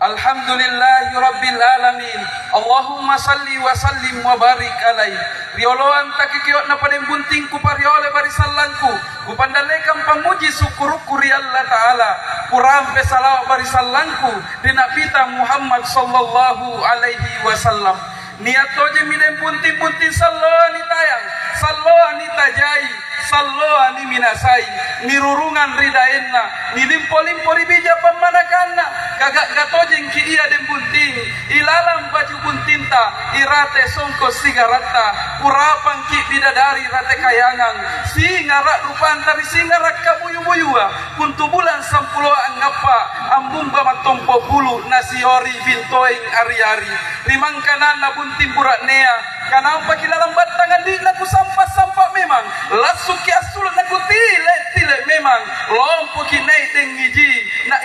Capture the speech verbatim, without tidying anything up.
Alhamdulillahi rabbil alamin. Allahumma salli wa sallim wa barik alaih. Rioloang takikio'na padeng buntingku pariole barisallangku, kupandallekang pammuji sukkurukku ri Allata'ala. Kurampe salawa' barisallangku ri Nabita Muhammad sallallahu alaihi wasallam. Nia' tojemmi deng bunting-bunting salloa nitayang, salloa nitajai, salloa niminasai, nirurungang ri daenna, nilimpo-limpo ri bija pammanakanna. Kaga'ga tojengki ia deng bunting, ilalang baju buntingta, irate songko' sigaratta, kurapangki bidadari rate kayangang, singara' rupanta ri singara' kabuyu-buyua, kuntu bulang sampuloa angngappa', ambumba mattompo' bulu', nasiori bintoeng ari-ari. Ri mangkananna bunting bura'nea, kanampaki lalang battang andi'na kusampa'-sampa' memang, lassukki assulu' nakutile'-tile' memang, lompoki nai' dengngiji, na